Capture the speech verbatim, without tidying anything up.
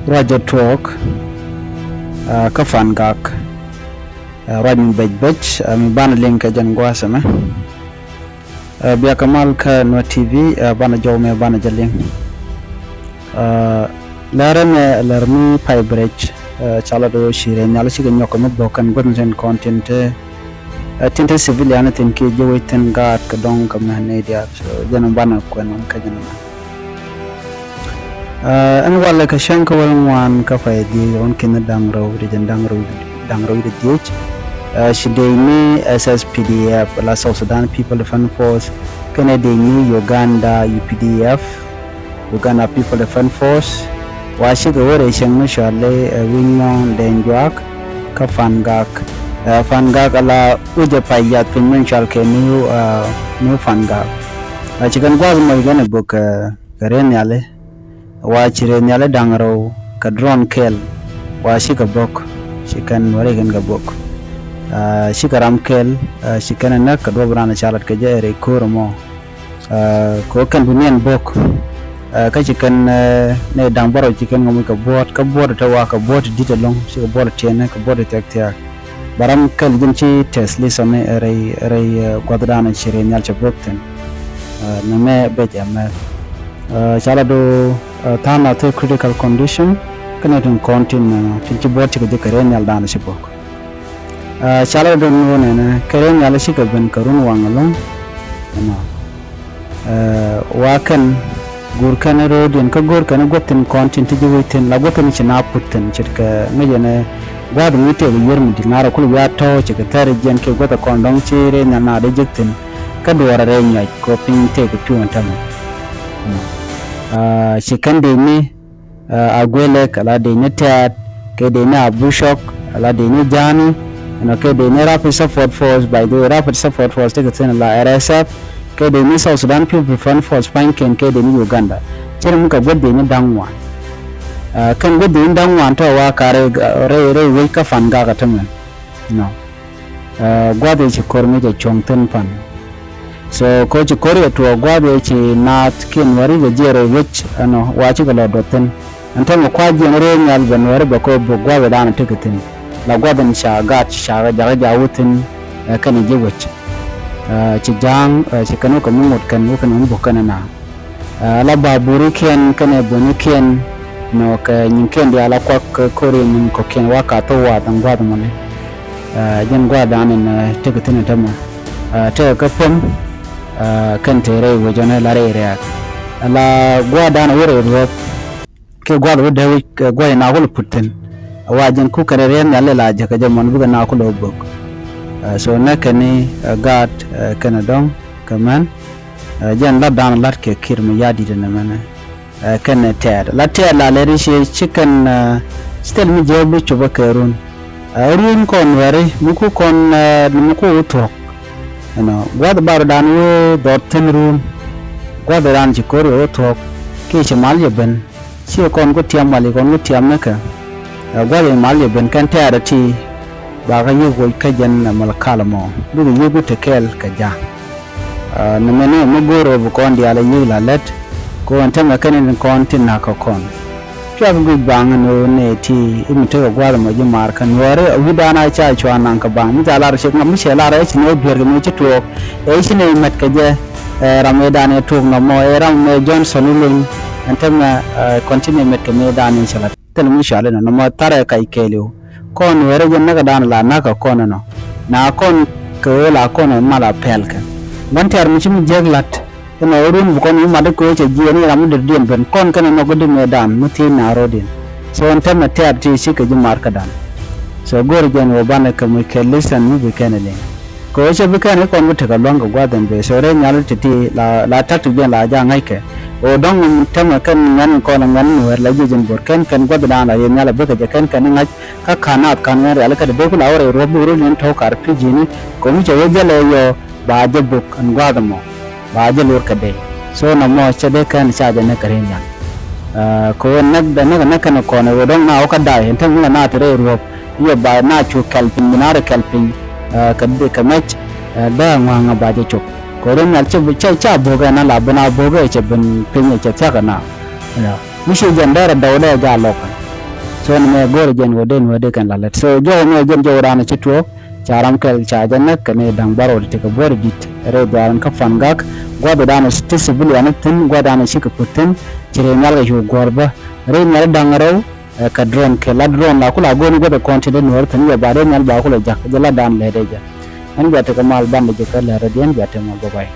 Ruac jɛ tuɔɔk, ɛ, kä Fangak, ɛ, ruac mi bɛc bɛc, ɛ, mi banɛ liŋ kɛ jɛn gua̱a̱th ɛmɛ. Ɛ, bia kɛ mal kä Nuer T V, ɛ, banɛ jɔw mɛ banɛ jɛ liŋ. Ɛ, lɛr ɛmɛ lɛr mi pay bɛ rɛc, ɛ, ca lat ɣöö ci rɛy nhial cikɛ nyɔk kɛ mi bok kɛn gua̱thni tin kɔn tin te, ɛ, tin te civilian tin kiɛ ji̱ wec tin gaat kɛ dɔ̱ŋ kɛ mɛn nɛy diaal. So, jɛn banɛ kuɛn kä jɛn ɛmɛ. Ɛ, ɛn walɛ kɛ cäŋ kä wäl ŋuan kä pay dhiec ruɔ̱n ki̱n da̱ŋ rɛw wi̱cdɛ jiɛn da̱ŋ rɛw, da̱ŋ rɛw wi̱cdɛ dhiec. Ɛ, ci dec ni S S P D F la South Sudan People Defense Force kɛnɛ dec ni Uganda U P D F, Uganda People Defense Force. Wa cikɛ wä rɛy cäŋ mi cɔal i̱, ɛ, Wi̱ny Mɔŋ Dɛŋ Juak kä Fangak. Ɛ, Fangak ala wi̱cɛ pay yath piny mi cɔal kɛ New, ɛ, New Fangak. Ɛ, ci kɛn gua̱a̱th mɔc kɛn ɛ bok, ɛ, kɛ rɛy nhiali. Wa ci rɛy nhiali da̱ŋ rɛw kɛ drone kɛl. Wa cikɛ bok, ci kɛn wä rɛy kɛn kɛ bok. Ɛ, cikɛ ram kɛl, ɛ, ci kɛn ɛ näk kɛ duɔ̱p raan ca lat kɛ jɛ rɛy ko̱r ɛmɔ. Ɛ, kɛ ɣöö kɛn bi niɛn bok. Ɛ, kä ci kɛn, ɛ, nɛy da̱ŋ bärɔw ci kɛn kɛ moc kɛ buɔ̱ɔ̱t, kä buɔ̱ɔ̱t te wa kɛ buɔ̱ɔ̱t ti di̱t ɛlɔ̱ŋ, cikɛ buɔ̱ɔ̱t ti tiɛnɛ kɛ buɔ̱ɔ̱t ti thia̱k thia̱k. Bä ram kɛl ji̱n ci tɛth lisɔni rɛy, rɛy, ɛ, gua̱thdan ci rɛy nhial cɛ bok thi̱n. Ɛ, nɛmɛ bɛ jɛ mɛth. Ɛ, ca lat do̱, ɛ, tha̱a̱ŋ nath te critical condition, kä nɛy tin kɔn tin, ɛ, tin ci buɔ̱ɔ̱t cikɛ ji̱ kɛ rɛy nhialdan ci bok. Ɛ, ca lat do̱ ni wä nɛnɛ, kɛ rɛy nhial cikɛ ben kɛ run waŋ ɛlɔ̱ŋ. Ɛnɔ. Ɛ, wa kɛn go̱o̱r kɛn ro̱o̱diɛn kä go̱o̱r kɛn guäth tin kɔn tin ti ji̱ wec thi̱n, la guäth tin ci na put thi̱n, ce̱tkɛ ŋäcɛ nɛ gua̱a̱th mi tëëk yiër mi di̱t ŋa̱r ɛ kul wiaa tɔ̱, ce̱tkɛ thɛɛr jiɛn kiɛ guäth ɛ kɔn dɔ̱ŋ ci rɛy nhial na dee jek thi̱n. Kä duɔɔr ɛ rɛy nyuac kɛ ɣöö piny tëëk pi̱w ɛn täämɛ. Ɛ, ci kɛn dec ni, ɛ, Aguelek, ala dec ni Tɛ̈t, kɛ dec ni Abucɔk, ala dec ni Ja̱a̱ni, ɛnɔ kɛ dec ni Rapid Support Force, by the way, Rapid Support Force tekɛ thi̱n ala R S F, kɛ dec ni South Sudan People Defense Force pa̱nykiɛn, kɛ dec ni Uganda. Cɛ ri mi kɛ guäth dec ni da̱ŋ ŋuan. Ɛ, kɛn guäth dec ni da̱ŋ ŋuan tɔ̱ wa ka rɛy, rɛy, rɛy wec kä Fangak ɛ tämɛ. Nɔ. Ɛ, gua̱th ëë ci ko̱r mi cɛ cuɔ̱ŋ thi̱n pan. So, kɛ ɣöö ci ko̱r yɛ tuɔɔk gua̱th ëë ci naath kiɛ Nuääri kɛ jiɛɛr rɛy wec ɛnɔ wa cikɛ lɔ duɔth thi̱n. Ɛn täämɛ kua̱c jiɛn rɛy nhial bɛ Nuääri bɛ kɛ bök gua̱th ëëdan tekɛ thi̱n. La gua̱th in ca gaat ca kɛ jakä jaak wä thi̱n, ɛ, kɛnɛ ji̱ wec. Ɛ, ci ja̱a̱ŋ, ɛ, ci kɛn wä kɛ mi ŋot kɛn wä kɛn wä mi bök kɛn ɛna. Ɛ, la baburikiɛn kɛnɛ bunikiɛn nɔ kɛ nyiŋkiɛn diaal a kuak kä ko̱r in kɔ̱kiɛn wa ka thok wath ɛn gua̱th mɔni. Ɛ, jɛn gua̱a̱thdan in, ɛ, tekɛ thi̱n ɛ tämɛ. Ɛ, tekɛ kä päm, ɛ, kɛn te rɛy wec ɔnɛ la rɛy rɛ̈ɛ̈k. Ɛ, la gua̱a̱thdan wä rɛy ruɔ̱p kiɛ gua̱a̱th wä dee wec, ɛ, gua̱a̱th in a kulɛ put thi̱n. Ɛ, wa jɛn kukɛ rɛy rɛ̈ɛ̈k nhial la jäkä jɛ mɔn bikɛ na kulɛ wä bök. Ɛ, so nɛ kɛn i̱, ɛ, gaat, ɛ, kɛnɛ dɔ̱ŋ kɛ män. Ɛ, jɛn latdan la̱t kɛ Kiir mi ya̱di̱t ɛn ɛmɛnɛ. Ɛ, kɛnɛ Tɛ̈t. La Tɛ̈t la lɛri ci, ci kɛn, ɛ, ci thil mi jiääk bi cop ɛ kɛ run. Ɛ, run kɔn Nuääri, mi ku kɔn, ɛ, mi ku wä thuɔ̱k. Ɛnɔ, gua̱th barɔdan wä dhɔt thi̱n run. Gua̱thdan ci ko̱r yɛ wä thuɔ̱k. Kiɛ ci mal yɛ ben. Ci kɔn ku tiam mal, kɔn ku tiam ni kɛ. Ɛ, gua̱th in mal yɛ ben kɛn Tɛ̈t ɛ ti. Ba kä yio̱k woc kä jɛn ɛ mal kal mɔ. Bikɛ yio̱k wi̱c te kɛɛl kɛ ja̱a̱ŋ. Ɛ, nɛmɛ ni mi go̱o̱r ɛ bi kɔn diaal ɛ yiëk la lät. Kɛ ɣöö ɛn täämɛ kɛn in kɔn tin na̱k kɛ kɔn. Cua kɛ guic baŋ ɛn ɣöö nɛ ti i̱ mi tekɛ gua̱a̱th ɛmɔ ji̱ maar kä Nuääri ɛ wi̱cdan a ca cua naŋ kɛ baŋ. Mi ca lar cɛ ŋa̱m mi cɛ lar ɛ ci nɛ dueer kɛ mi ci tuɔɔk. Ɛ ci nɛ mɛt kɛ jɛ, ɛ, ram ëëdan ɛ tuɔɔk nɔmɔ, ɛ ram mɛ Johnson Olony. Ɛn täämɛ, ɛ, kɔn ci nɛ mɛt kɛ mi ëëdan in cɛ lat. Thil mi cɔal inɔ nɔmɔ tharɛ kac kɛɛliw. Kɔn Nuääri jɛ näkdan la näk kɛ kɔn inɔ. Na kɔn kɛ ɣöö la kɔn ɛ mal a pɛl kɛ. Gua̱n tɛ̈r mi ci mi jiäk la̱t. Inɔ run bi kɔn mi mat kɛ ɣöö cɛ jiɛɛn i̱ ram mi dɔ̱diɛn ben. Kɔn kɛn inɔ kä di mëëdan mi thiec na ro̱diɛn. So ɛn täämɛ Tɛ̈t ti cikɛ ji̱ mar kädan. So go̱o̱r jɛn ɣöö banɛ kɛ muc kɛ listen mi bi kɛn ɛ liŋ. Kɛ ɣöö cɛ bi kɛn i̱ kɔn bi tekɛ lua̱ŋ kɛ gua̱th ɛn bëë. So rɛy nhial ti̱ti̱ la, la ta̱k ti jɛn la ja̱ ŋa̱ckɛ. Ɣöö dɔ̱ŋ täämɛ kɛn ŋuɛ̈tni kɔn ɛ ŋuɛ̈tni Nuäär la jiɛc in bo̱r kɛn kɛn gua̱thdan la rɛy nhial a bikɛ jɛ kɛn kɛn i̱ ŋa̱c kä ka̱n naath ka̱n ŋuɛ̈tni rialikä ti dee ku la wä rɛy ruɔ̱p bik run in to̱k kar pi̱i̱ ji̱ni. Kɛ ɣöö mi cɛ wä jälɛ yɔ ba jɛ bök ɛn gua̱a̱th ɛmɔ. Ba jɛ luɔr kɛ dee. So nɔmɔ cɛ dee kɛn ca jɛ näk kɛ rɛy nhial. Ɛ, kɛ ɣöö näk dee näk näk kɛn kɔn ɛ ɣöö dɔ̱ŋ na wä kä da̱a̱ ɛn täämɛ mi la naath rɛy ruɔ̱p. Yɛ ba na cu kɛl piny, bi na rɛ kɛl piny, ɛ, kɛ, kɛ mɛc, ɛ, bɛ ŋua̱a̱ŋ ba jɛ cop. Kɛ ɣöö rɛy nhial cɛ, cɛ, ca bo̱o̱kɛ na la ben a bo̱o̱kɛ cɛ ben piny cɛ thia̱k ɛna. Ɛnɔ. Mi ci jɛn derɛ dɔw dee ja lɔk. Tëë ni mɛ go̱o̱rɛ jɛn ɣöö dee ni ɣöö dee kɛn la lät. So jɔwä mɛ jɛn jɔwä da̱a̱n ci tuɔɔk. Ca ram kɛl ca jɛ näk kɛn i̱ da̱ŋ bärɔw ti tekɛ buɔ̱ri di̱t rɛy dhuaar in kä Fangak. Gua̱th da̱a̱n ti civilian thi̱n, gua̱th da̱a̱n cikɛ puth thi̱n. Ci rɛy nhial kɛ cu guɔ̱r bä rɛy nhial da̱ŋ rɛw. Ɛ kɛ drone kɛ la drone la kula go̱o̱ni guäth ɛ kɔn ti dee nuɔ̱ɔ̱r thi̱n yɛ ba dee nhial ba kula jak jɛ la da̱a̱n lɛ dee jɛ. Ɛn bia tekɛ mal ban lɛ jɛ kä lɛ rɛ diɛn bia tekɛ mal bä bay.